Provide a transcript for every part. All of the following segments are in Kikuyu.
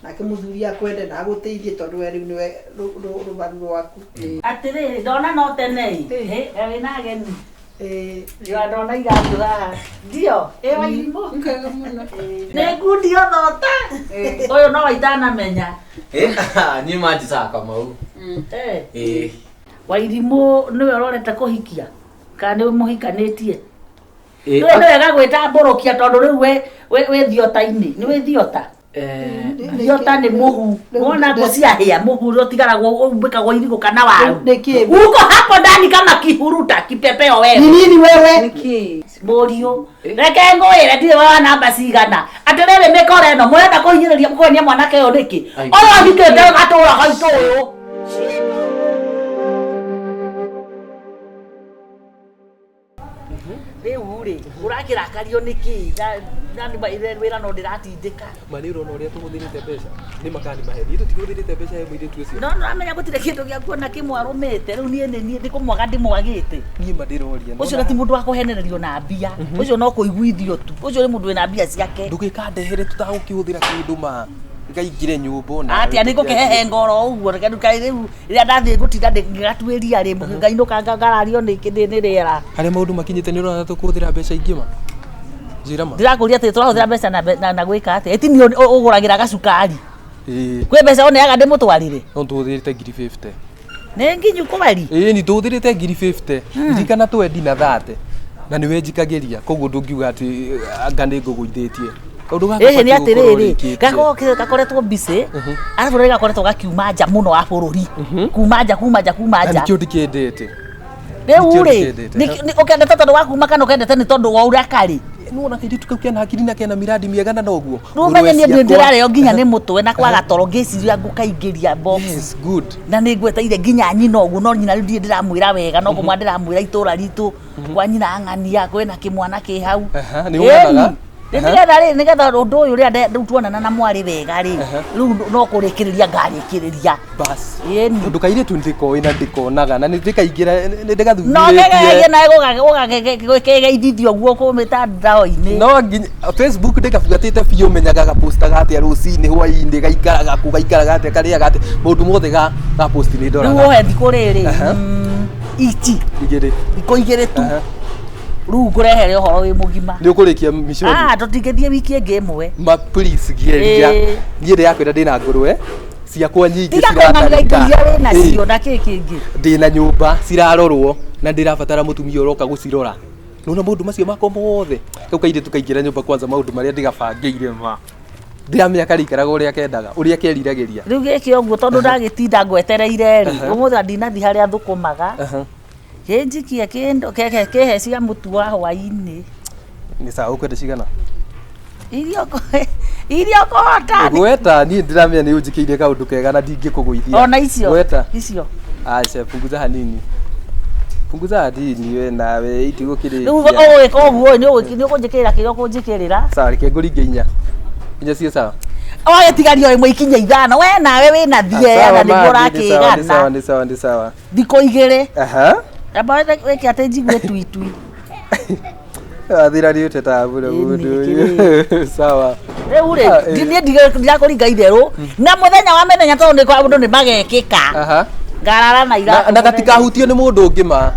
Nake mũthuri akwende na agũteithie tondũ we rĩu nĩwe rũbaru rwaku. Atĩrĩrĩ, ndona no tene ĩ. Ĩ, wĩna ageni. Ĩĩ. Ndona igatũ haha. Ndio, ĩ Wairimũ. Nĩkwega mũno. Nĩ ngundi othota. Ũyũ no itanamenya. Niĩ manjĩtaga Kamau. Ĩĩ. Wairimũ nĩwe ũrorete kũhikia kana nĩ mũhikanĩtie? Ĩĩ. Nĩwe nĩ wega gwĩtambũrũkia tondũ rĩu wĩ thiota-inĩ. Nĩ wĩ thiota? Thiota nĩ mũhu. Wona ngũ ciahĩa mũhu ũrĩa ũtigaragwo ũmbĩkagwo irigũ kana waru. Nĩkĩ? Uko hapo ndani kama kihuruta kipepeo wewe. Ni nini wewe? Nĩkĩ? Mũriũ, reke ngwĩre ndirĩ wa namba cigana. Atĩrĩrĩ mĩkora ĩno mũrenda kũhinyĩrĩria kũhenia mwanake ũyũ nĩkĩ? Ũyũ ahikĩte gatũra gaitũ ũyũ. Rĩu rĩ, ũrakĩrakario nĩkĩ? Na nĩ wĩra no ndĩratindĩka. Ma nĩ ũrona ũrĩa tũhũthĩrĩte mbeca nĩ makani maheni itũ tihũthĩrĩte mbeca he mũirĩtu ũcio. No nĩũramenya gũtirĩ kĩndũ gĩa kuona kĩmwarũmĩte. Rĩu niĩ nĩ niĩ ndĩkũmwaga ndĩmwagĩte. Niĩ ma ndĩroria. Ũcio ti mũndũ wa kũhenererio na mbia. Ũcio no kũiguithio tu. Ũcio nĩ mũndũ wĩna mbia ciake. Ndũgĩkandehere tũtagũkĩhũthĩra kĩndũ ma ngaingĩre nyũmba ona. Atĩa nĩ ngũkĩhehenga oro ũguo reke nduka rĩu rĩrĩa ndathiĩ ngũtinda ngĩgatuĩria rĩ ngainũka ngarario nĩ rĩera. Harĩa maũndũ makinyĩte nĩ ũrona tũkũhũthĩra mbeca ingĩ ma? Njĩra ma. Ndĩrakũria atĩ tũrahũthĩra mbeca na gwĩka atĩa? Ĩti niĩ ũgũragĩra gacukari. Ĩĩ. Kwĩ mbeca ũneaga ndĩmũtwarĩre? No tũhũthĩrĩte ngiri 50. Nĩ nginyu kweri? Ĩĩ ni tũhũthĩrĩte ngiri 50. Ririkana twendi na 30. Na nĩwe njikagĩria koguo ndũngiuga atĩ anga nĩ ngũgũithĩtie. Kaũndũ gaka Ĩhĩ nĩ gabatiĩ gũkorwo atĩrĩrĩ, ũrĩkĩtie. gakorwo gakoretwo busy, arabu rĩrĩa gakoretwo gakiuma nja mũno wa bũrũri. Kuma nja, kuma nja, kuma Na nja. nĩkĩo ndikĩendete. Rĩu nĩkĩo rĩ, ndikĩendete. ũkendete tondũ wa kuma kana ũkendete nĩ tondũ wa ũrĩa karĩ? Nĩwona kairĩtu kau kena hakiri na kena miradi mĩega na noguo. Rĩu ũmenye niĩ Ngũrwe ciakwa. ndĩrarĩo nginya nĩ mũtwe na kwaga toro ngĩciria ngũkaingĩria box. Yes, good. Na nĩ ngweteire nginya nyina ũguo no nyina rĩu ndirĩ ndĩramwĩra wega no kũmwa ndĩramwĩra itũra ritũ kwa nyina ang'ania kwĩna kĩmwana kĩ hau. Aha, nĩ ũganaga? Ĩni. Nĩgetha rĩ nĩgetha ũndũ ũyũ rĩrĩa rĩu tuonana na mwarĩ wega rĩ rĩu no kũrĩkĩrĩria ngarĩkĩrĩria. Bas. Ĩni. Tondũ kairĩtu ndĩkoĩ na ndĩkonaga na nĩndĩkaingĩra nĩndĩgathuthurĩtie. No kĩgerie nawe gũgakegeithithio ũguo kũ mĩtandao-inĩ. No nginya Facebook ndĩkabuatĩte biũ menyaga gapostaga atĩa rũcinĩ hwainĩ gaikaraga kũ gaikaraga atĩa karĩaga atĩa maũndũ mothe ga ga post nĩ Rĩu ndoraga. ũhe thikũ rĩrĩ ici Igĩrĩ. thikũ igĩrĩ tu rĩu ngũrehere ũhoro wĩ mũgima. Nĩ ũkũrĩkia miconi. Ah, tũtingĩthiĩ wiki ĩngĩ ĩmwe. Ma please geria. Ĩĩ. Niĩ ndĩrakwĩra ndĩna ngũrwe ciakwa nyingĩ Tiga kũng'ang'anĩra indo iria wĩ nacio Ĩĩ. na kĩ kĩngĩ. Ndĩna nyũmba cirarorwo na ndĩrabatara mũtumia ũroka gũcirora. Nona maũndũ macio makwa mothe kau kairĩtu kaingĩra nyũmba kwanza maũndũ marĩa ndĩgabangĩire ma ndĩramenya karĩikaraga ũrĩa kendaga ũrĩa keriragĩria. Rĩu gĩkĩ ũguo tondũ ndagĩtinda ngwetereire rĩ ũmũthĩ ndinathi harĩa thũkũmaga kĩnjikie kĩndũ kĩhe cia mũtu wa hwainĩ. Nĩ sawa ũkwenda cigana? Iria ũkũhota. Gweta niĩ ndĩramenya nĩ ũnjĩkĩire kaũndũ kega na ndingĩkũgũithia. Ona icio. Gweta. Icio. Aca punguza hanini. Punguza hanini we nawe itigũkĩrĩkia. Rĩu ũgwĩka ũguo nĩ ũkũnjĩkĩrĩra kĩrĩa ũkũnjĩkĩrĩra. Sawa reke ngũringe inya. Inya ciĩ sawa. Ũgagĩtigaria o ĩmwe ikinye ithano we nawe wĩna thieya na nĩguo Nĩ sawa ũrakĩgana. nĩ sawa nĩ sawa. Thikũ igĩrĩ. Aha. Amba wĩke atĩ njigue tuitui. Athira nĩ ũtetaga mũno mũndũ ũyũ. Sawa. Rĩu rĩ, niĩ ndirakũringa itherũ na mũthenya wa mĩthenya tondũ nĩ kwa ũndũ nĩ magekĩka. Aha. Ngarara na iratũ. Na gatikahutio nĩ mũndũ ũngĩ ma.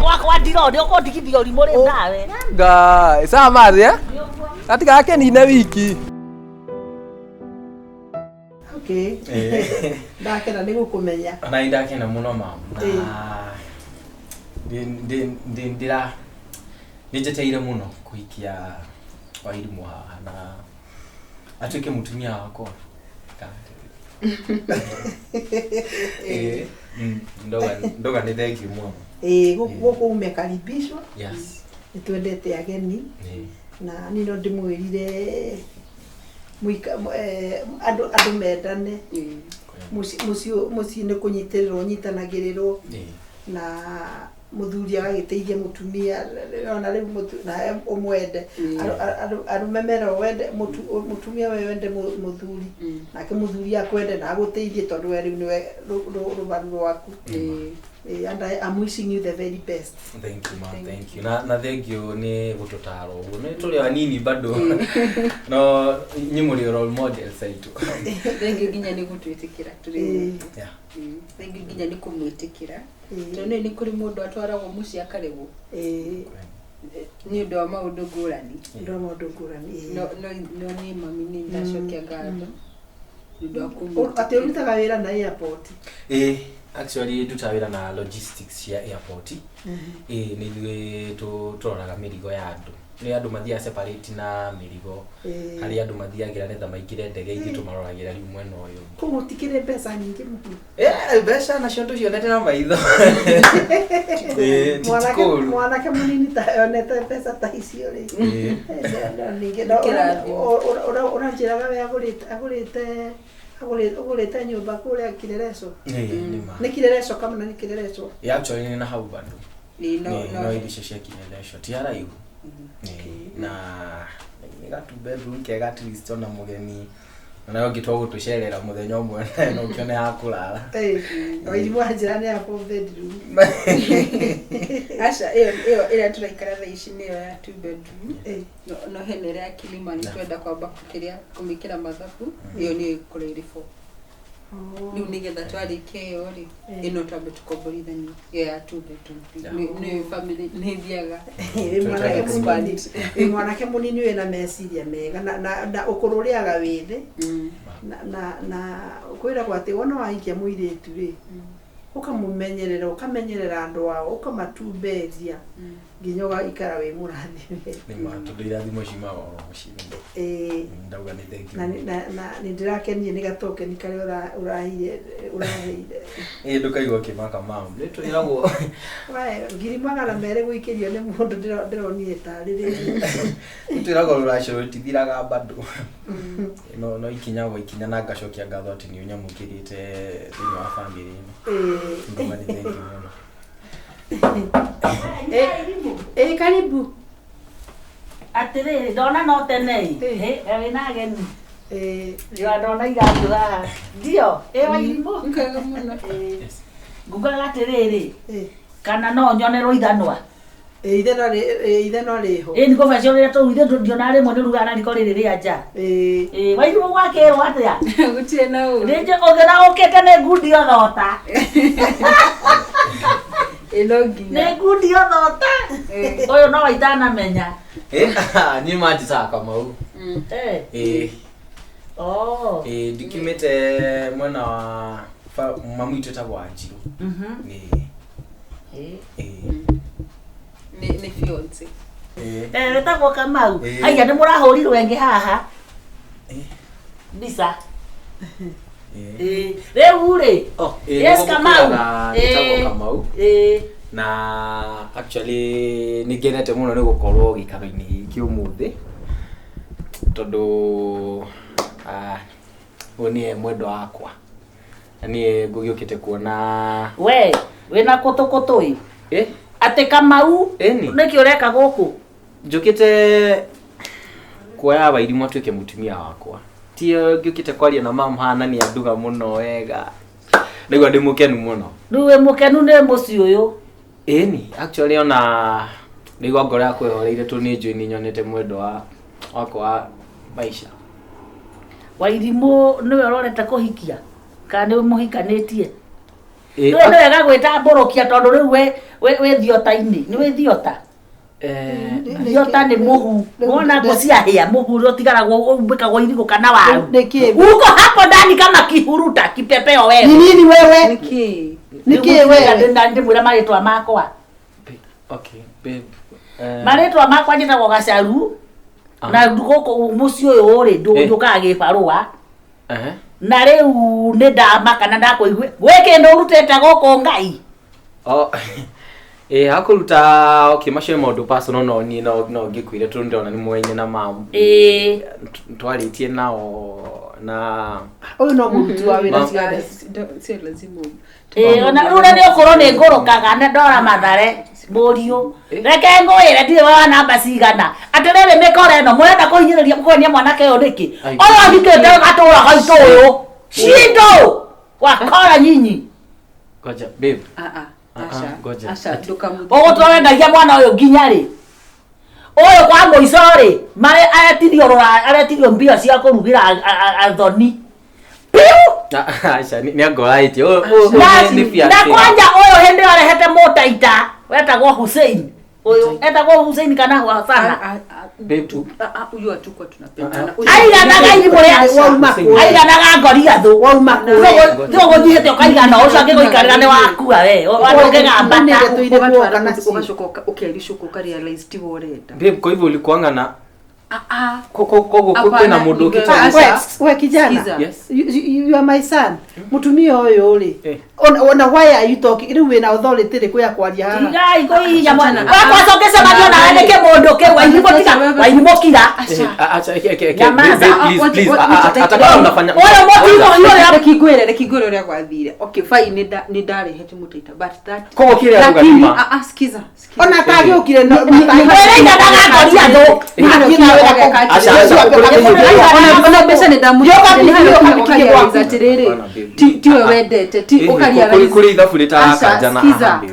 Gwakwa ndiro nĩ ũkũndigithia ũrimũ rĩ nawe. Ngai, sawa mathĩ eh? Gatigakenine wiki. Okay. Ndakena nĩ gũkũmenya. Ona nĩ ndakena mũno mama. Ndĩra nĩ njetereire mũno kũhikia Wairimũ haha na atuĩke mũtumia wakwa. Ndoga nĩ thengiũ mũno. Ĩĩ gũkũ umekaribishwa. Yes. Nĩ twendete ageni. Na niĩ no ndĩmwĩrire andũ mendane. Mũciĩ nĩ kũnyitĩrĩrwo nyitanagĩrĩrwo na mũthuri agagĩteithia mũtumia ona rĩu nawe ũmwende. Arũme merwo wende mũtumia we wende mũthuri nake mũthuri akwende na agũteithie tondũ we rĩu nĩwe rũbaru rwaku. And I'm wishing you the very best. Thank you, ma, thank you. Na thank you nĩ gũtũtara ũguo. Nĩ tũrĩ anini bado. No inyuĩ mũrĩ role models aitũ. Thengiũ nginya nĩ gũtwĩtĩkĩra tũrĩ. Yeah. Thengiũ nginya nĩ kũmwĩtĩkĩra. Tondũ nĩ kũrĩ mũndũ atwaragwo mũciĩ akaregwo nĩ ũndũ wa maũndũ ngũrani. Ũndũ wa maũndũ ngũrani. No no no niĩ mami nĩ ndacokia ngatho nĩ ũndũ wa Atĩ kũmwĩtĩkĩra. ũrutaga wĩra na airport? Actually ndutaga wĩra na logistics cia airport. Nĩ ithuĩ tũroraga mĩrigo ya andũ. Nĩ andũ mathiaga separate na mĩrigo. Harĩa andũ mathiagĩra nĩgetha maingĩre ndege, ithuĩ tũmaroragĩra rĩu mwena ũyũ. Kũu gũtikĩrĩ mbeca nyingĩ mũno? Mbeca nacio tũcionete na maitho. Ti Mwanake kũũru. mwanake mũnini ta onete mbeca ta icio rĩ. Ningĩ Kĩrathimo. ũranjĩraga we agũrĩte agũrĩte ũgũrĩte nyũmba kũrĩa Kirereco. Nĩ ma. Nĩ Kirereco kamũna nĩ Kirereco? Actually nĩ na hau bado. Ĩĩ, no Nĩ no no irio cia Kirereco ti haraihu. Na nĩ ga two bedroom kega, at least ona mũgeni ona ũngĩtua gũtũcerera mũthenya ũmwe no ũkĩone ha kũrara. Wairimũ anjĩra nĩ ya four bedroom. Aca, ĩyo ĩyo ĩrĩa tũraikara thaa ici nĩyo ya two bedroom. No hena ĩrĩa ya Kilimani twenda kwamba kĩrĩa kũmĩkĩra mathabu, ĩyo nĩyo ĩgũkorwo ĩrĩ four. Rĩu nĩgetha twarĩkia ĩyo rĩ, ĩno twambe tũkomborithanie ĩyo ya two bedroom. Nĩ family nĩ ĩthiaga. Wĩ mwanake mũnini, wĩ mwanake mũnini wĩna meciria mega na ũkũrũ ũrĩaga wĩthĩ. Na kwĩragwo atĩ wona wahikia mũirĩtu rĩ, ũkamũmenyerera, ũkamenyerera andũ ao, ũkamatumberia nginya ũgaikara wĩ mũrathime. Nĩ ma, tondũ irathimo ciumaga oro mũciĩ. Ndauga nĩ thank you. Na nĩ ndĩrakenire nĩ gatokeni karĩa ũraheire ũraheire. Ndũkaigua ũkĩmaka mam. Nĩ twĩragwo Wae, 200,000 gũikĩrio nĩ mũndũ ndĩronire tarĩ rĩrĩ. nĩ twĩragwo rũracio rũtithiraga bado. No ikinya gwa ikinya, na ngacokia ngatho atĩ nĩ ũnyamũkĩrĩte thĩinĩ wa family ĩno. Ndauga nĩ thank you mũno. Ĩĩ, karibu. Atĩrĩrĩ, ndona no tene ĩ. Wĩna ageni. Ndiwa ndona igatũ haha. Ndio, ĩ Wairimũ. Nkaga mũno. Ngugaga atĩrĩrĩ, kana no nyonerwo ithanwa? Ithe no rĩho. Ĩ nĩ kũbacio rĩrĩa tũu ithe ndionaga rĩmwe nĩ ũrugaga na riko rĩrĩ rĩa nja. Ĩ Wairimũ gwakĩrwo atĩa? Gũtirĩ na ũru. Rĩngĩ ũngĩona ũkĩte nĩ ngundi othota. Ĩĩ, no nginya. Nĩ ngundi othota. Ũyũ no itanamenya. Niĩ manjĩtaga Kamau. Oh. Ndikiumĩte mwena wa mamu witũ etagwo Wanjirũ. Nĩ fiance. Wĩtagwo Kamau. Haiya, nĩ mũrahũrirwo ĩngĩ haha. Mbica. Rĩu rĩ. Yes, Nĩguo Kamau. ngũkwĩraga njĩtagwo Kamau. Na actually nĩ ngenete mũno nĩ gũkorwo gĩikaro-inĩ gĩkĩ ũmũthĩ tondũ ũyũ nĩye mwendwa wakwa na niĩ ngũgĩũkĩte kuona. We, wĩna kũtũ kũtũ ĩ. Atĩ Kamau, Ĩni. nĩkĩ ũreka gũkũ? Njũkĩte kuoya Wairimũ atuĩke mũtumia wakwa. Ti ngĩũkĩte kwaria na mam haha na nĩ anduga mũno wega, ndaigua ndĩ mũkenu mũno. Rĩu wĩ mũkenu nĩ mũciĩ ũyũ? Ĩni, actually ona ndaigua ngoro yakwa ĩhoreire tondũ nĩ njũĩ nĩ nyonete mwendwa wakwa wa maica. Wairimũ nĩwe ũrorete kũhikia kana nĩ mũhikanĩtie? Nĩwe nĩ wega gwĩtambũrũkia tondũ rĩu we wĩ thiota-inĩ, nĩ wĩ thiota. Thiota nĩ mũhu. Wona ngũ ciahĩa, mũhu ũrĩa ũtigaragwo umbĩkagwo irigũ kana waru. Nĩkĩ? Uko hapo ndani kama kihuruta kipepeo wewe. Ni nini wewe? Nĩkĩ? Nĩkĩ wewe? Ndĩmwĩra marĩtwa makwa. Okay, babe. Marĩtwa makwa njĩtagwo Gacaru. Na gũkũ mũciĩ ũyũ rĩ, njũkaga gĩbarũa. Na rĩu nĩ ndamaka na ndakũigue gwĩ kĩndũ ũrutĩte gũkũ Ngai. Oh. Hakũruta, okay, macio nĩ maũndũ personal, no niĩ no ngĩkwĩre tondũ ndĩrona nĩ mũyaine na mam. Twarĩtie nao na Ũyũ no mũruti wa wĩra ciothe. Sio lazima. Ona rĩu ũrĩa nĩ ũkũrwo nĩ ngũrũkaga na ndora Mathare mũriũ. Reke ngwĩre ndirĩ wa namba cigana. Atĩrĩrĩ, mĩkora ĩno mũrenda kũhinyĩrĩria kũhenia mwanake ũyũ nĩkĩ? Ũyũ ahikĩte gatũra gaitũ ũyũ. Shindo! Wakora nyinyi. Ngoja, babe. Ah ah. Aca, Ngoja. aca, ndũkamũthikĩrĩrie. Ũgũtua wendagia mwana ũyũ nginya rĩ? Ũyũ kwa mũico rĩ, marĩ aretirio rũra aretirio mbia cia kũrugĩra athoni. Piu! Aca, nĩ angoraĩtie. Ũyũ Na nĩ na fiancé. kwanja ũyũ hĩndĩ ĩyo arehete mũtaita wetagwo Hussein. Ũyũ etagwo Hussein kana Hasana. Babe, tu. Huyu hatukuwa tunapendana. Aiganaga irimũ rĩa Wauma kũ? aiganaga ngoriathũ. Wauma kũ? Tigo gũthiĩte ũkaigana ũcio angĩgũikarĩra nĩ wakua we. Andũ ũkĩgambata. Tũire kuoka nacio. Ugacoka ukericũka ũkarealize tiwe ũrenda. Babe, kwa hivyo ulikuanga na Ah, ah. koguo Hapana, kwĩna mũndũ ninge- ũkĩte Aca. We kijana. Sikiza. Yes. You are my son. Mutumia ũyũ rĩ. Eh. Ona why are you talking? Rĩu wĩna authority rĩ ya kwaria haha? Tigai kũhihinya mwana. Achana. Wakwa cokecemania nawe nĩ kĩmũndũ kĩu wairimũ tiga wairimũ kira. Acha, eke, eke, Nyamaza. babe, please, please. Hata kama unafanya Ũyũ mũtirũ ũyũ Reke ngwĩre, reke ngwĩre ũrĩa gwathire. Okay, fine, nĩ ndarehete mũtaita, but that Koguo kĩrĩa arauga lakini nĩ ma. ah, ah, sikiza, sikiza. Ona atagĩũkire no Ũrĩa Aca, aca, Ona mbeca nĩ ndamũrutire, nĩ harĩa ũkinya ũkarealize atĩrĩrĩ, Hapana, babe. tiwe wendete, ti Eh, ũkarealize- kũrĩ ithabu rĩtarakanja na Aca, sikiza. haha, babe.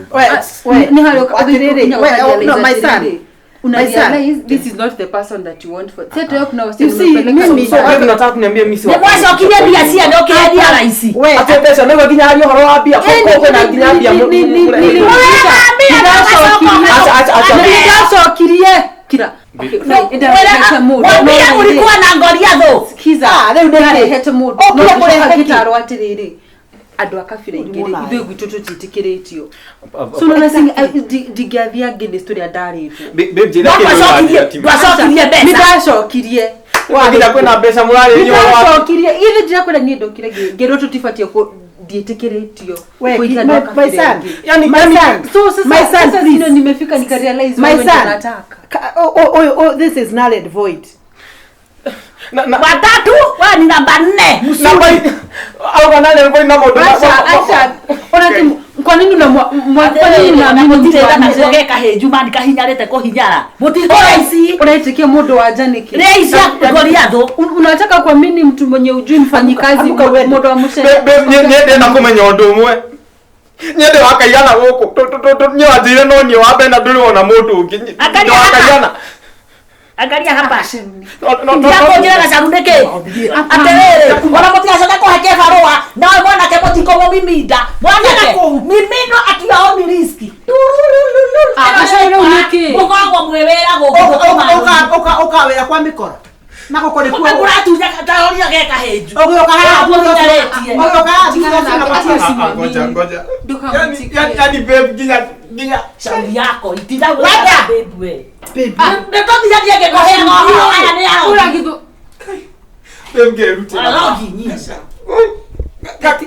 We, Nĩ harĩa atĩrĩrĩ, ũkinya we, oh, no, ũkarealize my son. atĩrĩrĩ, una My son. realize this is not the person that you want for. Si ati wewe kuna You wasichana see, umepeleka mimi- So, babe, unataka kuniambia mimi si Nĩ wa- mwacokirie mbia ciene ũkĩendia raici. We, Ate mbeca nĩguo nginya arie ũhoro wa mbia. Koguo kwĩna nginya mbia Acha, acha, acha. Nĩndacokirie. Kira. Okay, fine, nĩndarehete mũndũ. Wambia No, ulikuwa na ngoriathũ. Sikiza. Ah, rĩu nĩkĩ? Ndarehete mũndũ. Ũkire No, kũrehe ngĩcoka kĩ? ngĩtarwo atĩrĩrĩ, andũ a kabira ingĩ rĩ, Mũraya. ithuĩ gwitũ tũtiĩtĩkĩrĩtio. So unaona ndingĩathiĩ against ũrĩa ndarĩtwo. Babe, njĩra kĩndũ Ndwacokirie ũrathiĩ ati- ndwacokirie mbeca. Nĩndacokirie. Nginya kwĩna mbeca mũrarĩria ũhoro wa- Nĩndacokirie. Ithe ndirakwĩra niĩ ndokire ngĩrwo tũtibatiĩ ndiĩtĩkĩrĩtio We, kũikia andũ a my kabira son. ingĩ. Yani- My yani- son. So sasa My son, sasa please. sino nimefika nikarealize My wewe ndio son. unataka. Oh, oh, oh, this is null and void. Watatu wewe ni namba nne. Namba auga nane nĩ na maũndũ Acha, acha. Ona ti kwa nini unamwa kwa nini unaamini mtu Mũtirĩ wa tha nje? nacio gekahinju mani kahinyarĩte kũhinyara. Mũtikũrĩa ici. Unaitikia mũndũ wa nja nĩkĩ? Rĩa ici ngoriathũ. Unataka kuamini mtu mwenye ujui mfanyikazi Amuka uende. mũndũ wa mũcere. Ndenda kũmenya ũndũ ũmwe nyende wakaigana gũkũ niĩ wanjĩire no niĩ wa mbere na ndũrĩ wona mũndũ ũngĩ Angalia wakaigana Angalia hapa. No, no, Tiga no, kũnjĩra gacaru nĩkĩ? Atĩrĩrĩ, ona mũtigacoke kũhe kĩbarũa, nawe mwanake mũtikũmũmiminda. Mwanake, mimino at your own risk. Ah, gacaru rĩu nĩkĩ? Mũkoragwo mwĩ wĩra gũkũ gũkũ. Ũka ũka wĩra kwa mĩkora. Na gũkũ nĩkuo. Mũratunya taũria gekahinju. Ũgĩũka haha Mũhinyarĩtie. Ũgĩũka haha thutha ũcio na Acha macio. usimwamini. Ngoja, ngoja. Ndũkamũtikie. Yani babe nginya nginya Shauri yako itinda Wenda. gwĩka babe we. Baby. Nĩtũthiagie ngĩkũheaga ũhoro aya nĩ arogi. Ũragithũ- babe ngerutĩra Arogi nyinyi.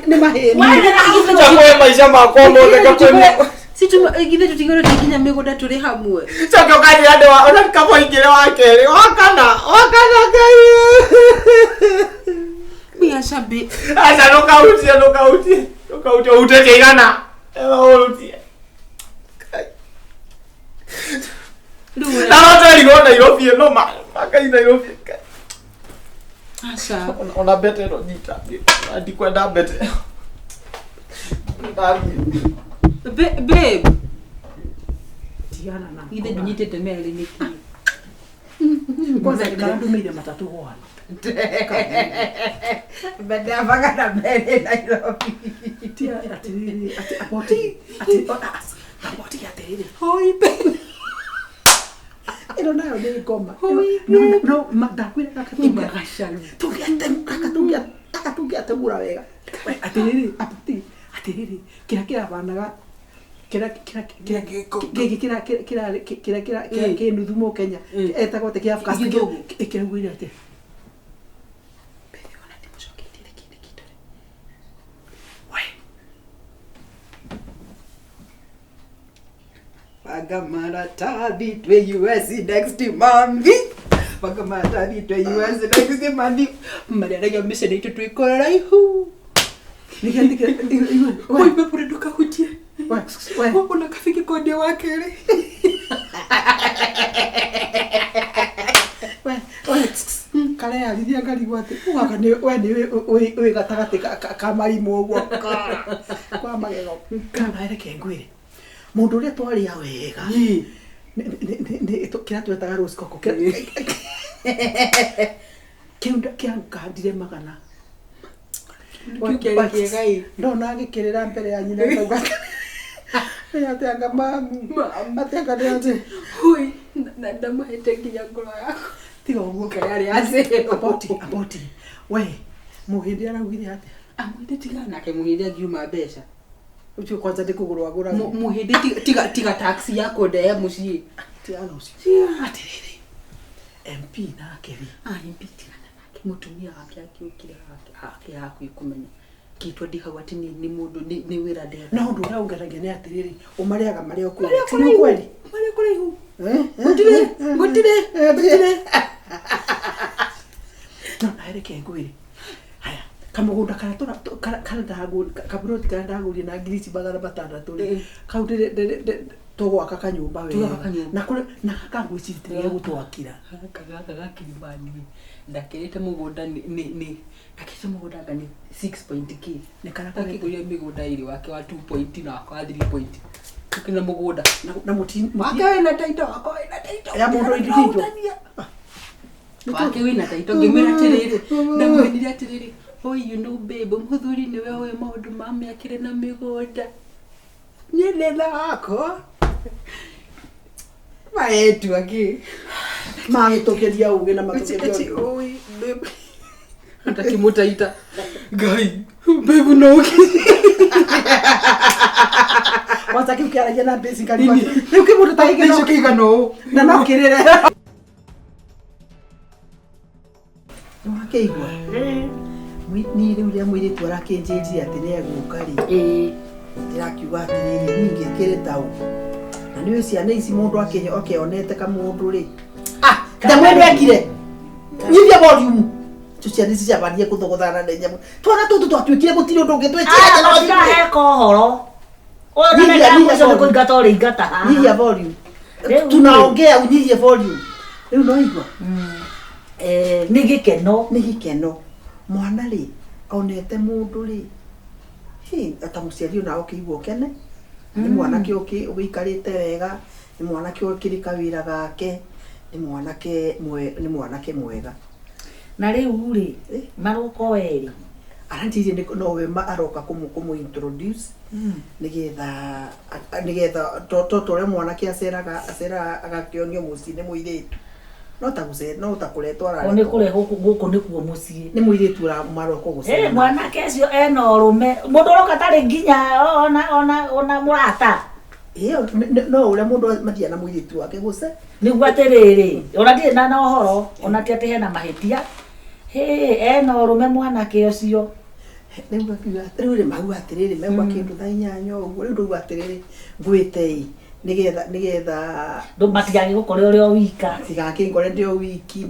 Nĩ mahĩni. Wewe na githĩ Chakwe maica makwa mothe gakwe Si githĩ tũtigĩrwo nginya mĩgũnda tũrĩ hamwe. Coke ũkanjĩra ndĩ wa ona kaba ingĩrĩ wa kerĩ wa kana wa kana Ngai Biaca babe. Aca ndũkahutie ndũkahutie ndũkahutie ũhutĩtie igana Ema ũhutie Rĩu ũrĩa- na no twerirwo Nairobi ĩno ma Ngai Nairobi Ngai. Aca. Ona mbete ĩno nyita ndikwenda mbete Ndathiĩ. Babe. Tigana na. Githĩ ndũnyitĩte merĩ nĩkĩ? Kwanza ndũmĩire matatũ gwana. Mbere na merĩ Nairobi. Tia atĩrĩrĩ atĩ aboti atĩ aboti atĩrĩrĩ. Hoi babe. Ĩno nayo nĩ ngoma. Hoi, No no ma ndakwĩra gaka Ima gacaru. tũngĩate gaka tũngĩatemũra wega. We atĩrĩrĩ aboti atĩrĩrĩ kĩrĩa kĩrabanaga kĩrĩa kĩrĩa kĩrĩa gĩkĩ kĩrĩa kĩrĩa kĩrĩa kĩrĩa kĩrĩa kĩ nuthu mũkenya etagwo atĩ kĩa Afghanistan Gĩthũngũ. kĩraugire atĩ Babe, ona ndimũcoketie reke reke ndore. we Panga maratathi twĩ US next month. Panga maratathi twĩ US next month. Marĩaragia mission itũ twĩ kũraihu. nĩkĩo Oi babe, ũrĩa ndũkahutie. we we Ona kabiki kondia wa kerĩ. we we kareyarithia ngarigwo atĩ ugaka nĩ we nĩ wĩ gatagatĩ ka marimũ ũguo kwa magego kana reke ngwĩre Mũndũ ũrĩa twarĩa wega. Kĩrĩa twetaga rose coco. Kĩu kĩangandire magana. Kĩu kĩarĩ kĩega ĩ. Ndona agĩkĩrĩra mbere ya nyina akauga atĩ anga mamu atĩ anga nĩ atĩ Hui, na ndamahete nginya ngoro yakwa. Tiga ũguo. Ngai arĩ acero. Aboti aboti we mũhĩndĩ araugire atĩa? Amwĩte tiga nake mũhĩndĩ angiuma mbeca. Ũcio kwanza nĩ kũgũrwo agũraga. Mũhĩndĩ tiga tiga taxi ya kũndehe mũciĩ. Tigana ũcio. Atĩrĩrĩ, MP nake rĩ? Ah, MP tigana nake, mũtumia wake akĩũkire ake hakuhĩ kũmenya kĩtwa ndĩ hau atĩ nĩ mũndũ nĩ wĩra ndetha. No ũndũ ũrĩa ũngenagia nĩ atĩrĩrĩ, ũmarĩaga marĩ o kũrĩa. Marĩ o Ti nĩ kweli? Marĩ kũraihu. Eh? Gũtirĩ, gũtirĩ, gũtirĩ. No nawe reke ngwĩre, haya kamũgũnda karĩa karĩa kaburoti karĩa ndagũrire na ngiri ici 600 rĩ, kau tũgwaka kanyũmba wega. Tũgwaka kanyũmba. Na kũrĩ na gaka ngwĩciria ti gegũtwakĩra. Gaka gaka ga Kilimani ndakĩrĩte mũgũnda nĩ ndakĩrĩte mũgũnda anga nĩ 6 point k. Nĩ karĩa kũrĩ Akĩgũrire mĩgũnda ĩrĩ, wake wa 2 point na wakwa wa 3 point. Tũkĩna mũgũnda. Na mũti Wake wĩna title, wakwa wĩna title. Ya mũndũ individual. Wake wĩna title, ngĩmwĩra atĩrĩrĩ, ndamwĩrire atĩrĩrĩ, "Oi, you know babe, mũthuri nĩwe ũĩ maũndũ ma mĩakĩre na mĩgũnda. Niĩ ndĩna wakwa." Maretua kĩ? Magĩtũkĩria ũgĩ na matũkĩria Ati ũndũ. oi babe. Atakĩmũtaita. Ngai, babe no ũkĩ. Kwanza kĩu kĩaragia na basically rĩu kĩmũndũ ta gĩkĩ Icio kĩigana ũũ. Na no kĩrĩre. Nĩwakĩigua? Niĩ rĩu rĩa mũirĩtu arakĩnjĩrire atĩ nĩ egũka rĩ, ndĩrakiuga atĩrĩrĩ, niĩ ngĩkĩrĩ taũ na nĩũĩ ciana ici mũndũ akĩonete kamũndũ rĩ, ah, nyamũ ĩno ekire nyihia volume tu ciana ici ciambanie kũthogothana na nyamũ twana tũtũ twatuĩkire gũtirĩ ũndũ ũngĩ twĩciragia no thimũ. Matiraheka ũhoro ũyũ na Nyihia, meka nyihia mũico nĩ volume. kũingata ũrĩingata haha. Nyihia volume. Rĩu Tunaongea unyihie volume rĩu no igua. Nĩ gĩkeno. Nĩ gĩkeno mwana rĩ onete mũndũ rĩ, hĩ, ta mũciari ona ũkĩigua ũkene nĩ mwanake ũgĩikarĩte wega, nĩ mwanake ũkĩrĩ kawĩra gake, nĩ mwanake nĩ mwanake mwega. Na rĩu rĩ, maroka o erĩ? Aranjĩrire nowe aroka kũmũ introduce nĩgetha nĩgetha to ta ũrĩa mwanake aceraga aceraga agakĩonio mũciĩ nĩ mũirĩtu, no ta no ta kũretwo O nĩ araretwo. kũrehwo gũkũ nĩkuo mũciĩ. Nĩ mũirĩtu maroka gũcera. Mwanake ũcio ena ũrũme mũndũ ũroka tarĩ nginya ona mũrata. Ĩyo no ũrĩa mũndũ mathiaga na mũirĩtu wake gũce. Nĩguo atĩrĩrĩ, ona ndirĩ na ũhoro, ona ti atĩ hena mahĩtia. Hĩ, ena ũrũme mwanake ũcio. Rĩu akiuga rĩu rĩ mauga atĩrĩrĩ megwa kĩndũ thaa 8 ũguo, rĩu ndauga atĩrĩrĩ ngwĩte ĩ nĩgetha Ndũ matigagĩgũkore ũrĩ o wika. Tigakĩngore ndĩ o wiki.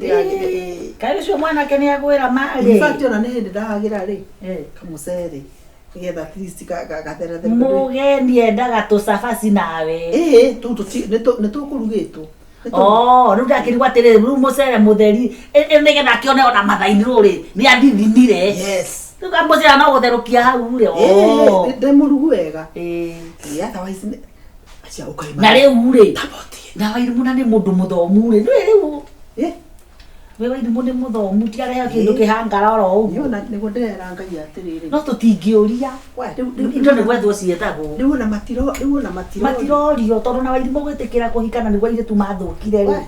Kaĩ ũcio mwanake nĩ agwĩra marĩ. In fact ona nĩ hĩndĩ ndahagĩra rĩ kamũcere nĩgetha at least gatherathere. Mũgeni endaga tũcabaci nawe. Ĩĩ, tũu nĩ tũkũrugĩtwo. Oh, rĩu ndakĩrigwo atĩrĩrĩ, rĩu mũcere mũtheri nĩgetha akĩone ona mathaa-inĩ rũrĩ nĩ athithinire. Yes. Rĩu kamũcere no gũtherũkia hau rĩ. Ĩĩ, ndĩ mũrugu wega. Ĩĩ, otherwise nĩ acia ũkaima. Na rĩu rĩ, na Wairimũ na nĩ mũndũ mũthomu rĩ, ndũĩ rĩu. We Wairimũ nĩ mũthomu, ti arehe kĩndũ kĩhangara oro ũguo. Niĩ ona nĩguo ndĩrera Ngai atĩrĩrĩ. No tũtingĩũria. We, rĩu Indo nĩ gwethwo ciethagwo. Rĩu ona matiro, rĩu ona matiro. Matirorio tondũ na Wairimũ gwĩtĩkĩra kũhikana nĩguo airĩtu mathũkire rĩ.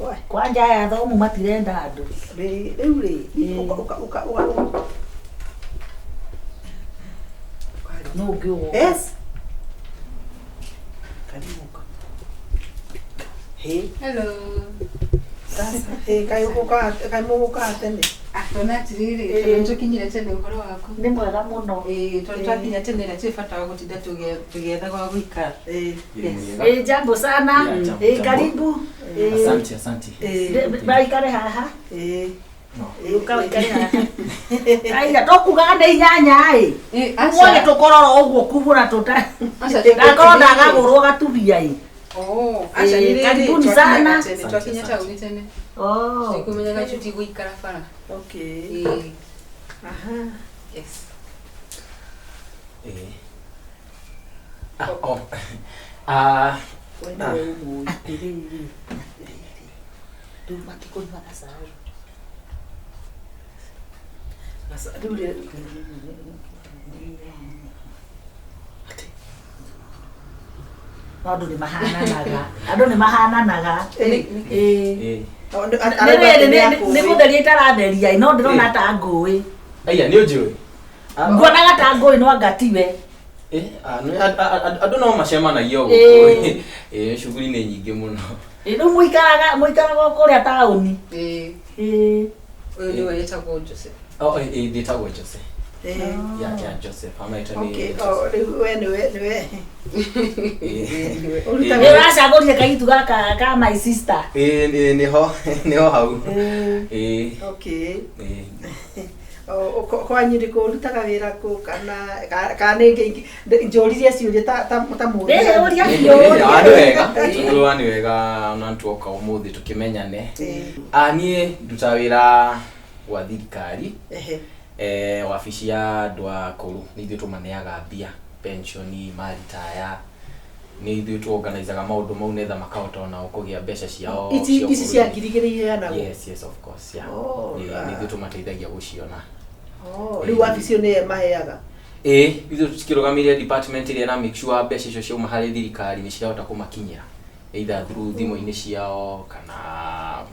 We. Kwanja aya athomu matirenda andũ. Rĩu rĩ, ũka, ũka, ũka, ũka, ũka. No ũngĩ ũgoka. Yes. Karibu ũka. Hey. Hello. Sasa, hey, kaĩ ũgũka, kaĩ mũgũka tene? Ah, tona atĩrĩrĩ, tondũ nĩtũkinyire tene ũhoro waku. Nĩ mwega mũno. Ĩĩ, tondũ twakinya tene rĩ, hatirĩ bata wa gũtinda tũgĩetha gwa gũikara. Yes. Jambo sana. Yeah, jambo, jambo. Karibu. Asante, asante. Maikare haha. No. Ũka ũikare haha. Aiya, tokugaga nĩ 8 ĩ. Aca. Muone tũkororo ũguo kubura tũta. Aca, tondũ Ndakorwo atĩrĩrĩ. ndagagũrwo gatumia ĩ. Oh, aca, nĩ rĩrĩ, Karibuni twakinyaga sana. tene, twakinya taũni tene. Oh. Tũtikũmenyaga tũtigũikara bara. Okay. Ĩĩ. Aha. Yes. Ah, oh. Ah, We nĩwe ũmũĩ. Atĩrĩrĩ, atĩrĩrĩ, rĩu matikũnyua gacai. Rĩu rĩ- No andũ nĩ mahananaga, andũ nĩ mahananaga. Ĩ, Ĩĩ. eh. o, nĩ- Nĩ arauga rĩrĩ, atĩ nĩ nĩ nĩ akũĩ. gũtheria itaratheria, no ndĩrona ta ngũĩ. Aya, nĩ ũnjũĩ? Ah, Nguonaga ta ngũĩ no anga tiwe. eh, ah, nĩ- andũ no macemanagia Ĩĩ. gũkũ. Eh, shughuli nĩ nyingĩ mũno. Ĩ, Rĩu mũikaraga mũikaraga o kũrĩa taũni. Ĩĩ, Ĩĩ. ũyũ nĩwe wĩtagwo Joseph. Oh, eh, eh, ndĩtagwo Jose. Ĩ, Yeah, yeah, Joseph. Amaitwa nĩ okay, Joseph. o, rĩu we nĩwe nĩwe Eh. ũrutaga Nĩ ũracagũrire kairĩtu gaka ka my sister. Eh, nĩho nĩho hau. Ĩ, Eh, okay eh. O, kwanyu nĩ kũ ũrutaga wĩra kũ kana kana nĩ njũririe ciũria ta ta ta mũndũ Ĩĩ, ũria Nĩ biũ. nĩ wega tondũ wa nĩ wega ona tuoka ũmũthĩ tũkĩmenyane. Ah, niĩ ndutaga wĩra gwa thirikari Ehe. eh, wabici ya andũ akũrũ nĩ ithuĩ tũmaneaga mbia pensioni maritaya nĩ ithuĩ tuorganizaga maũndũ mau netha makahota onao kũgĩa mbeca ciao Ici cia ici cia ũkũrũ-inĩ. ngiri igĩrĩ iheanagwo Yes, yes, of course, yeah. Oh, Ĩĩ, nĩ ithuĩ tũmateithagia gũciona. Oh, rĩu wabici ĩyo nĩyo ĩmaheaga Ĩĩ, ithuĩ tũkĩrũgamĩrĩre department ĩrĩa ĩra make sure mbeca icio ciauma harĩ thirikari nĩ ciahota kũmakinyĩra either through thimũ-inĩ ciao kana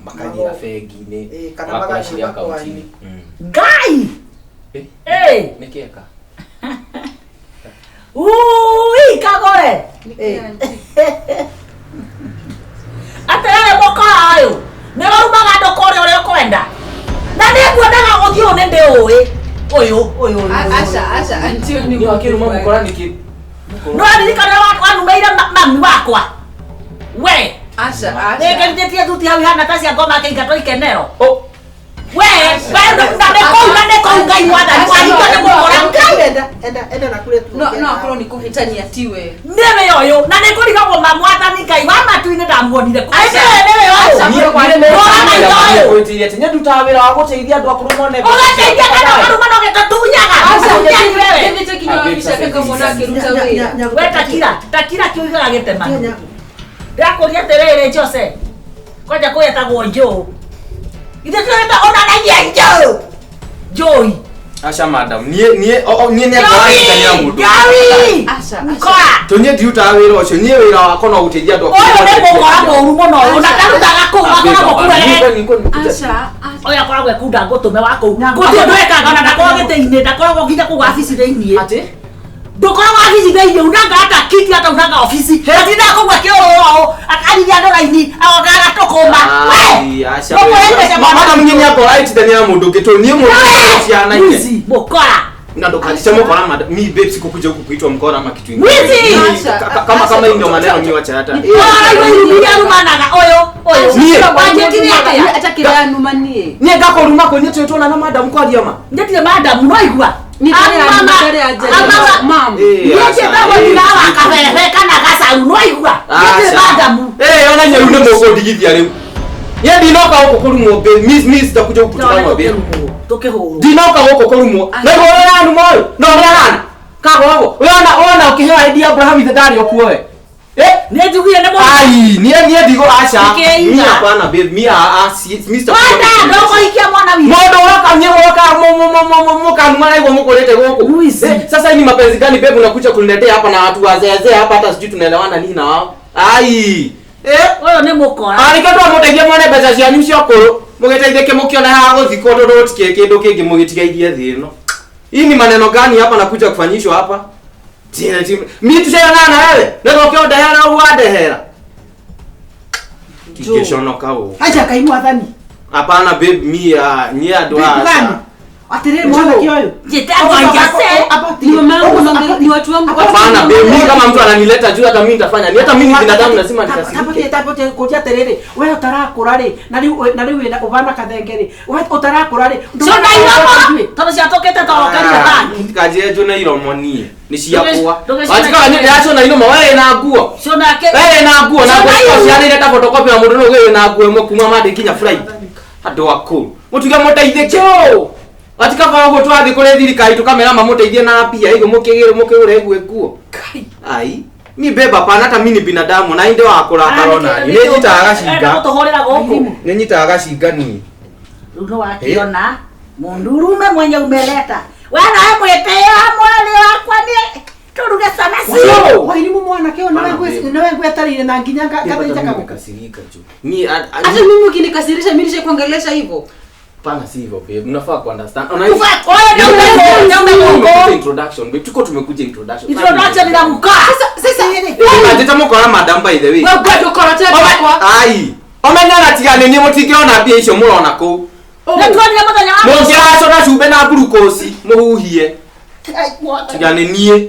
makagĩra Mago- bengi-inĩ Ĩĩ, kana magakorwo magatũma cirĩ akaunti-inĩ. kwanyu. Ngai! Eh, Ĩĩ. nĩ kĩeka Ui, kagore. Ĩĩ. Atĩrĩrĩ mũkora ũyũ, nĩ ũrumaga andũ kũrĩa ũrĩa ũkwenda. Na nĩ nguonaga ũthiũ ũyũ nĩ ndĩũĩ. Ũyũ, ũyũ, ũyũ. Aca, aca, aunty ũyũ nĩ nĩ wakĩruma mũkora nĩkĩ Nĩ waririkana ũrĩa wanumeire mami wakwa. We, Aca, aca. nĩ thuti hau ihana ta cia ngoma akĩingatwo ikenero. Oh, We, we, na nĩ kũu, na nĩ kũu Ngai mwathani, wahingwo nĩ mũkora Ngai. Enda enda enda na kũrĩa No, no akorwo nĩ kũhĩtania tiwe. Nĩwe ũyũ, na nĩ ngũrigagwo ma mwathani Ngai wa matu-inĩ ndamuonire kũ. Nĩwe nĩwe ũyũ. Aca. niĩ- niĩ nĩ- Rora maitho ũyũ. gwĩtiria atĩ niĩ ndutaga wĩra wa gũteithia andũ akũrũ mone mbeca Ũgateithia ciao. kana ũkaruma na ũgĩtũtunyaga. Aca, Ũtunyani wewe. ndĩthĩte kinya wabici yake ngamwona akĩruta wĩra. We takira, takira kĩugaga gĩtemano. Ndĩrakũria atĩrĩrĩ Jose, kwanja kwĩtagwo Njũũ. Ithuĩ tũreta onanagia Njũũ. Njũi. Aca madam, niĩ niĩ o- o, niĩ nĩ ngũranyitanĩra Njũi! mũndũ. Njũi! Aca, aca. Mkora. To niĩ ndirutaga wĩra ũcio, niĩ wĩra wakwa no gũteithia andũ akũrũ Ũyũ nĩ mone mbeca mũkora ciao. mũũru mũno ũyũ, na ndarutaga kũu, akoragwo kũu Aca, aca. Ũyũ akoragwo ekunda ngũtũme wa kũu. Gũtirĩ ũndũ ekaga ona ndakoragwo gĩtĩ-inĩ, ndakoragwo nginya kũu wabici thĩiniĩ. Atĩ? Ndũkoragwo wabici thĩiniĩ, unanga hata kiti hata unanga obici. Atindaga kũu akĩũrũra ũũ, akarithia andũ raini, agoka agatũkũma. We! Ai, aca Ndũkũhe mbeca Ma- madam niĩ nĩ angorahĩtithania na mũndũ ũngĩ to niĩ mũndũ cianaine. Mwizi, mũkora. Na ndũkanjite mũkora madam. Mi babe sikukuja huku kuitwa mkora ama kitu ingine. Mwizi! Mimi, kama kama hii ndio maneno mi wacha hata. Ora iwe arumanaga ũyũ, ũyũ. Niĩ? Wanjĩtire atĩa? Ata kĩrĩa anuma niĩ. Niĩ ngakũruma kũ niĩ twĩtwo na madam kwaria ma. Njĩtire madam, no igua. Niĩ ndarĩ Amama- anuma, ndarĩ anjaria. amama- Mam. Eh, Niĩ aca, njĩtagwo eh, nyina wa kabebe kana gacaũ, no igua. Njĩtire Aca. madamu. Eh, ona nyeru nĩ mũkũndigithia rĩu. Niĩ ndinoka gũkũ kũrumwo babe. Mi mi sitakuja huku kutukanwa babe. Tũkĩhũrwo. Ndinoka gũkũ kũrumwo. Na igũrũ ũrĩa aranuma ũyũ. Na ũrĩa arana. Kagwagwo. Wona wona ũkĩheo ID ya Abraham ithe ndarĩ o kuo we. Eh? Nĩ njugire nĩ mũndũ. Ai, niĩ niĩ ndigũ aca. Nĩkĩ Mi iga? hapana babe, mi a a si mi sitakuja. Wanda, ndũkũhikia mwana witũ. Mũndũ ũroka nyie mũroka mũkanuma na igua mũkũrĩte gũkũ. Luis. Eh, sasa hii ni mapenzi gani babe unakuja kuniletea hapa na watu wazeezee hapa hata sijui tunaelewana nini na wao. Ai. Eh? Ũyũ nĩ mũkora. Arĩke twamũteithia mwone mbeca cianyu cia ũkũrũ mũgĩteithĩke mũkĩone ha gũthikwo tondũ gũtikĩrĩ kĩndũ kĩngĩ mũgĩtigairie thĩ ĩno. Hii ni maneno gani hapa nakuja kufanyishwa hapa? Tina mi tushaonana na wewe. Na ũke ũndehera ũguo wandehera. Ingĩconoka ũũ. Aca Ngai mwathani. Hapana babe mi ah, niĩ andũ Babe gani? a Atĩrĩrĩ mwanake ũyũ. Njĩtagwo Jose. Ni mama yangu, ni watu wangu. Hapana babe mi kama mtu ananileta juu hata mimi nitafanya. Ni hata mimi ni binadamu lazima nikasirike. Tabotie kũria atĩrĩrĩ we ũtarakũra rĩ na rĩu na rĩu wĩna ũbana kathenge rĩ we ũtarakũra rĩ Ciona iromo, tondũ ciatũkĩte torokeria bangi. Kanjĩre njũne iromo niĩ nĩ ciakwa. Ndũgĩcione- Wajikaga nĩ ndĩracũna iromo we wĩna nguo. Ciona kĩ- Wewe na nguo na Ciona nguo iru. cianĩire ta photocopy na mũndũ nĩ wĩna nguo ĩmwe kuma Monday nginya Friday. Andũ akũrũ. Mũtuge mũteithĩke. Watikaba ũguo twathiĩ kũrĩ thirikari tũkamera mamũteithie na mbia ĩguo mũkĩgĩre mũkĩgũre ĩguo nguo. Ai. Mi babe hapana, hata mi ni binadamu na inde wa kurakara ona ni. Nĩ nyitaga gacinga. Gũtũhũrĩra gũkũ. Nĩ nyitaga gacinga ni. Rĩu nĩ wakiona mundurume mwenye umeleta. We nawe mwĩtĩĩa mwarĩ wakwa nĩ tũruge sana si. Wairimu mwanake ũyũ nawe ngwetereire na nginya ngathĩnja kagũkũ. Nimekasirika juu. Mi Hata mimi ukinikasirisha mimi nishe kuongelesha hivyo. Hapana, si hivyo babe. Mnafaa ku understand. Tumekuja introduction babe. Tuko tumekuja introduction. Introduction ina mkaa. Sasa Njĩta mũkora madam by the way. wewe bado ukora tena kwa. Ai. Omenyana tigane niĩ mũtingĩona mbia icio mũrona kũu. Nĩ tuonire mũthenya wa Mũngĩracũna cumbĩ na glucose mũhuhie. Tigane niĩ.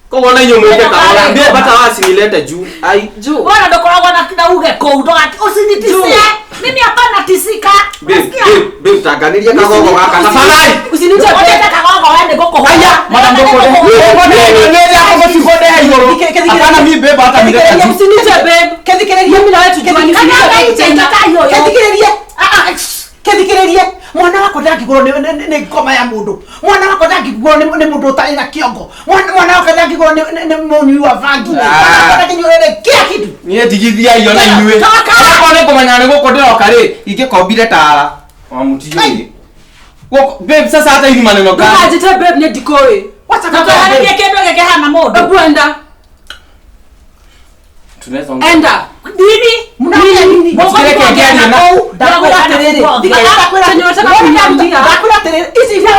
Koguo na inyuĩ mwĩke kahora. Mbia bata wacinilete juu. Ai. Juu. Bwana ndokoragwo na uge kũu ndũgati usinitisie. Mimi hapana tisika. Babe, babe, babe, tanganĩria kagogo gaka. Tafadhali. Usiniite babe. Kagogo we nĩ ngũkũhũra. Aya, madam ndũkũnde. Hapana, mi babe hata nilete juu. Usiniite babe. Kethikĩrĩria. Mimi na wewe tujuane. Kethikĩrĩria. Kethikĩrĩria. Mwana wakwa ndangĩgũrwo nĩ ngoma ya mũndũ. Mwana wakwa ndangĩgũrwo nĩ mũndũ ũtarĩ na kĩongo. Mwana wakwa ndangĩgũrwo nĩ mũnyui wa bangi. Mwana wakwa ndangĩgũrwo nĩ kila kitu. Niĩ ndigithia irio na inyuĩ. Onakorwo nĩ kũmenya nĩ gũkũ ndĩroka rĩ, ingĩkombire tara. Wa mũtigĩrĩ. Gũkũ babe, sasa hata hivi maneno gani? Ndũkanjĩte babe nĩ ndikũĩ. Wacha Ndũkaharĩrie kĩndũ gĩkĩ hana mũndũ. Ebu enda. Tunaweza ongea. Enda. Nini? Mnaongea nini? Mũtigĩre kĩngĩaria na Ndakwĩra atĩrĩrĩ. Chenye unataka kuniambia. Ndakwĩra atĩrĩrĩ. Ici iria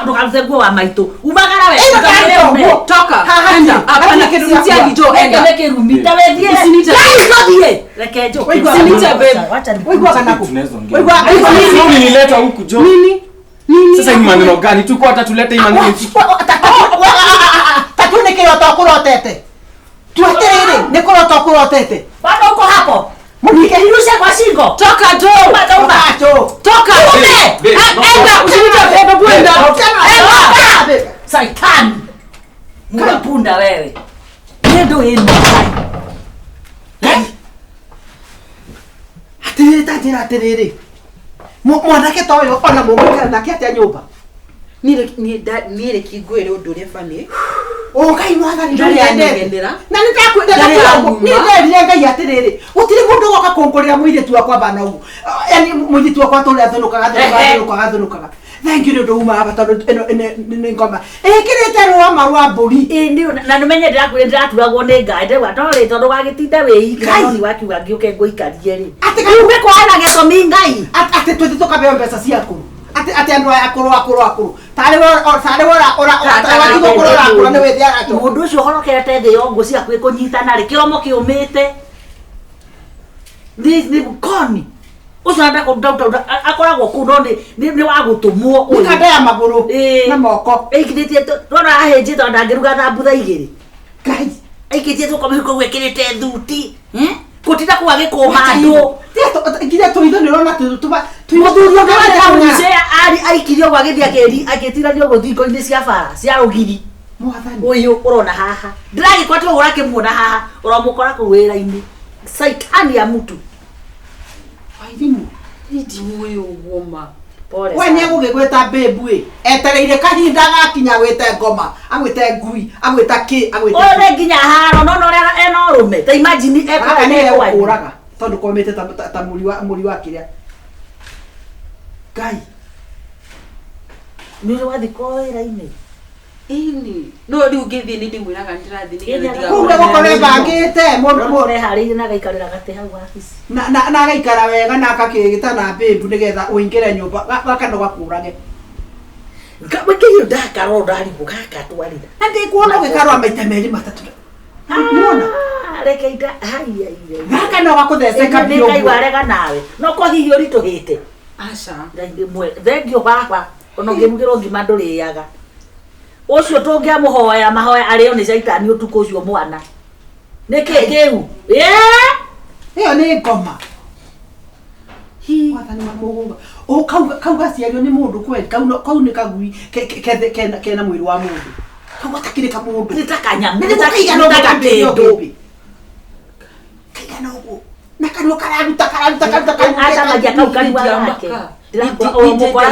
Ndũkarute nguo wa maitũ. Umagara we. Ĩno ndĩraruta nguo. Toka. Haha, Enda. hatirĩ Hapana kĩndũ sitiagi gĩakwa. jo enda. Nĩ kĩrumi. Ta wethiĩ. Usiniite. Ngai tũthiĩ. Reke njũke. Usiniite babe. Wacha ni- Waiguaga naku. Tunaweza ongea. Waigua- Sio ulinileta huku jo. Nini? Nini? Sasa hii maneno gani? Tuko hata tulete hii maneno. Tatu nĩ kĩroto ũkũrotete. Tu atĩrĩrĩ, nĩ kũrota ũkũrotete. Bado uko hapo. Mũnike Nirushe kwa shingo. Toka jo. Uma tauma. Toka. Ume. Babe, no. Enda. Usiniite babe ebu enda. Enda. Saitani. Mula punda wewe. Nĩ ndũ ĩno. Eh? Atĩrĩrĩ ta njĩra atĩrĩrĩ. Mwanake ta ũyũ ona mũgũikara nake atĩa nyũmba. Niĩ reke ngwĩre ũndũ ũrĩa bani. O Ngai mwathani Ndarĩ ndũnyendete. anegenera. Na nĩ ndakwĩra Ndarĩ nĩ nderire Ngai atĩrĩrĩ, gũtirĩ mũndũ ũgoka kũngũrĩra mũirĩtu wakwa bana ũguo. Yaani mũirĩtu wakwa tũrĩa thũnũkaga thũnũkaga thũnũkaga. Thank you nĩ ũndũ umaga bata tondũ ĩno nĩ ngoma. Ĩkĩrĩte rũama rwa mbũri. Ĩ nĩ na nĩmenye ndĩrakwĩra ndĩraturagwo nĩ Ngai ndauga no rĩ tondũ wagĩtinda wĩ ika Ngai. no nĩ wakiuga ngĩũke ngũikarie rĩ. Atĩ Rĩu gĩkwana gĩtũmi Ngai. Atĩ twĩthi tũkaheo mbeca cia akũrũ. Atĩ atĩ andũ aya akũrũ akũrũ akũrũ. Tarĩ we tarĩ we ora watigwo kũrora akũra nĩ wĩthĩ aracoka. Mũndũ ũcio ũhorokete thĩ yo nguo ciaku ĩkũnyitana rĩ kĩromo kĩũmĩte. Nĩ koni. Ũcio akoragwo kũu no nĩ wa gũtũmwo Nĩ kanda ya magũrũ Ĩ. na moko. Aikithĩtie ndona ahĩnjĩte ona ndangĩruga thambutha igĩrĩ. Ngai. Aikĩtie tũko mĩhuko ũguo ĩkĩrĩte thuti. Gũtinda kũu agĩkũma andũ. Nginya tũitho nĩ ũrona tũma Mũthuri ũngĩ wa taũni ari aikirie ũguo agĩthiĩ agĩtiranio ũguo thingo-inĩ cia bara cia rũgiri. Mwathani. Ũyũ ũrona haha. Ndĩragĩkora tiga ũrakĩmuona haha ũramũkora kũu wĩra-inĩ. Saitani ya mtu. Wairimũ. Ndiũĩ ũguo ma. Pole We nĩ egũgĩgwĩta babe ĩ. Etereire kahinda gakinya agwĩte ngoma, agwĩte ngui, agwĩta kĩ, agwĩte Ũyũ nĩ nginya haro no no ũrĩa ena ũrũme. Ta imagine Gaka nĩ egũkũraga tondũ komĩte ta mũri wa kĩrĩa. Ngai. Nĩ ũrĩ wathiĩ kwa wĩra-inĩ. Ĩni. No rĩu ngĩthiĩ nĩ ndĩmwĩraga nĩndĩrathiĩ nĩgetha Kũu nĩ gũkorwo ebangĩte mũndũ Mũndũ eharĩirie na agaikarĩra gatĩ hau wabici. na agaikara wega na agakĩgĩta na babe nĩgetha ũingĩre nyũmba gaka no gakũrage. Wĩkĩire ndakarwo ndarigwo gaka twarĩra. Na ndĩkuona ũgĩkarũa maita merĩ matatũ. Nĩwona? Reke ita haiya iya. Gaka no gakũtheceka biũ Ngai ũguo. warega nawe. No ko hihi ũritũhĩte. Aca. Thengio baba ona ũngĩrugĩrwo ngima ndũrĩaga. Ũcio tũngĩamũhoya mahoya arĩo nĩ caitani ũtukũ ũcio mwana. Nĩkĩ kĩu? Ĩyo nĩ ngoma. Mwathani wa mũgũnda. O kau gaciario nĩ mũndũ kweli kau nĩ kagui kena mwĩrĩ wa mũndũ. Kau gatakĩrĩ ka mũndũ. Nĩ ta kanyamũ. Nĩ kaigana Nĩ ta ũguo kĩndũ. Kaigana ũguo. Na kanua kararuta kararuta kararuta Acamagia kau kanua gake. Ndĩrakora ũmũkora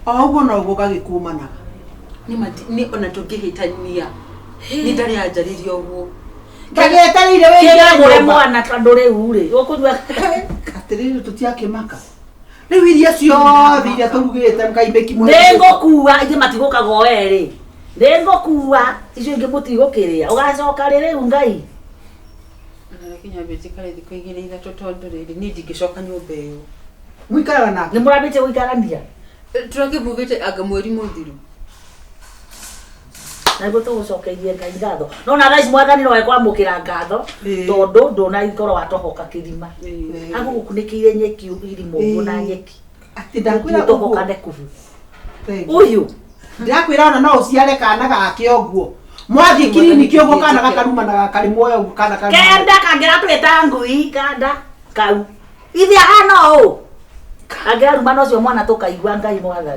O ũguo noguo gagĩkũmanaga. Nĩ ona tũngĩhĩtania. Ni ndarĩ anjarĩria ũguo. Ndagĩetereire wĩingĩre Kĩgagũre nyũmba. mwana tondũ rĩu rĩ ũkũnyua Atĩrĩrĩ tũtiakĩmaka. Rĩu irio ciothe iria tũrugĩte mũkaimĩki nĩngũkua ithuĩ matigũkaga o erĩ nĩngũkua icio ingĩ mũtigũkĩrĩa ũgacoka rĩ rĩu ngai Na reke nyambe njikare thikũ igĩrĩ ithatũ tondũ rĩrĩ niĩ ndingĩcoka nyũmba ĩyo. Mũikaraga nake. nĩ mũrambĩtie gũikarania Tũrakĩmuvĩte anga mweri mũthiru. na nĩguo tũgũcokeirie ngai ngatho no na thaa ici mwathani no ekwamũkĩra ngatho Ĩĩ. tondũ ndũnaikorwo watohoka kĩrima Ĩĩ. agũgũkunĩkĩire nyeki irima ũguo na Ĩĩ. nyeki Atĩ ndakwĩra ũguo. tohokane kubu Thank you. ũyũ Ndĩrakwĩra ona no ũciare kana gake ũguo. Mwathiĩ kiriniki ũguo kana gakarumanaga karĩ muoyo ũguo kana karumanaga. kenda kangĩratwĩta ngui kanda kau ithe ahana ũũ angĩrarumana ũcio mwana tũkaigua ngai mwathani.